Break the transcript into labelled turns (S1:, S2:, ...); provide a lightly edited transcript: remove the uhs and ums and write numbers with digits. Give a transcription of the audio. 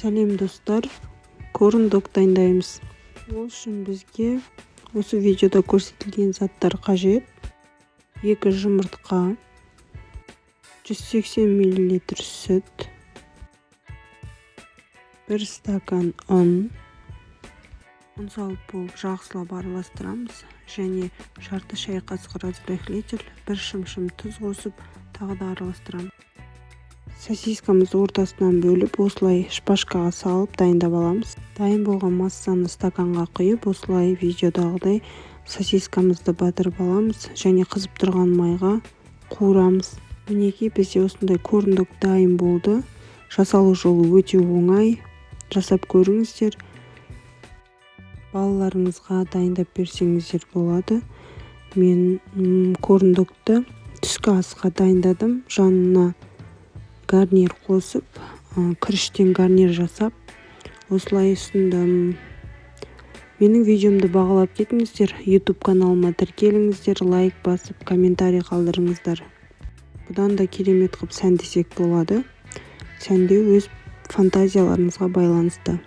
S1: Сәлем, достар! Корн-дог дайындаймыз. Ол үшін бізге осы видеода көрсетілген заттар қажет: екі жұмыртқа, 180 мл сүт, 1 стакан ұн. Ұн салып болып, жақсылап араластырамыз және жарты шай қасық разрыхлитель, бір шымшым тұз қосып, тағы да араластырамыз. Сосискамызды ортасынан бөліп, осылай шпажкаға салып дайындап аламыз. Дайын болған массаны стаканға құйып, осылай видеодағыдай сосискамызды батырып аламыз және қызып тұрған майға қуырамыз. Мінекей, бізде осындай корн-дог дайын болды. Жасалу жолы өте оңай, жасап көріңіздер. Балаларыңызға дайындап берсеңіздер болады. Мен корн-догты түскі асқа дайындадым, жанына гарнир қосып, күріштен гарнир жасап, осылай ұсындым. Менің видеомды бағалап кетіңіздер, YouTube каналыма тіркеліңіздер, лайк басып, комментарий қалдырыңыздар. Бұдан да керемет қылып сәндесек болады. Сәндеу өз фантазияларыңызға байланысты.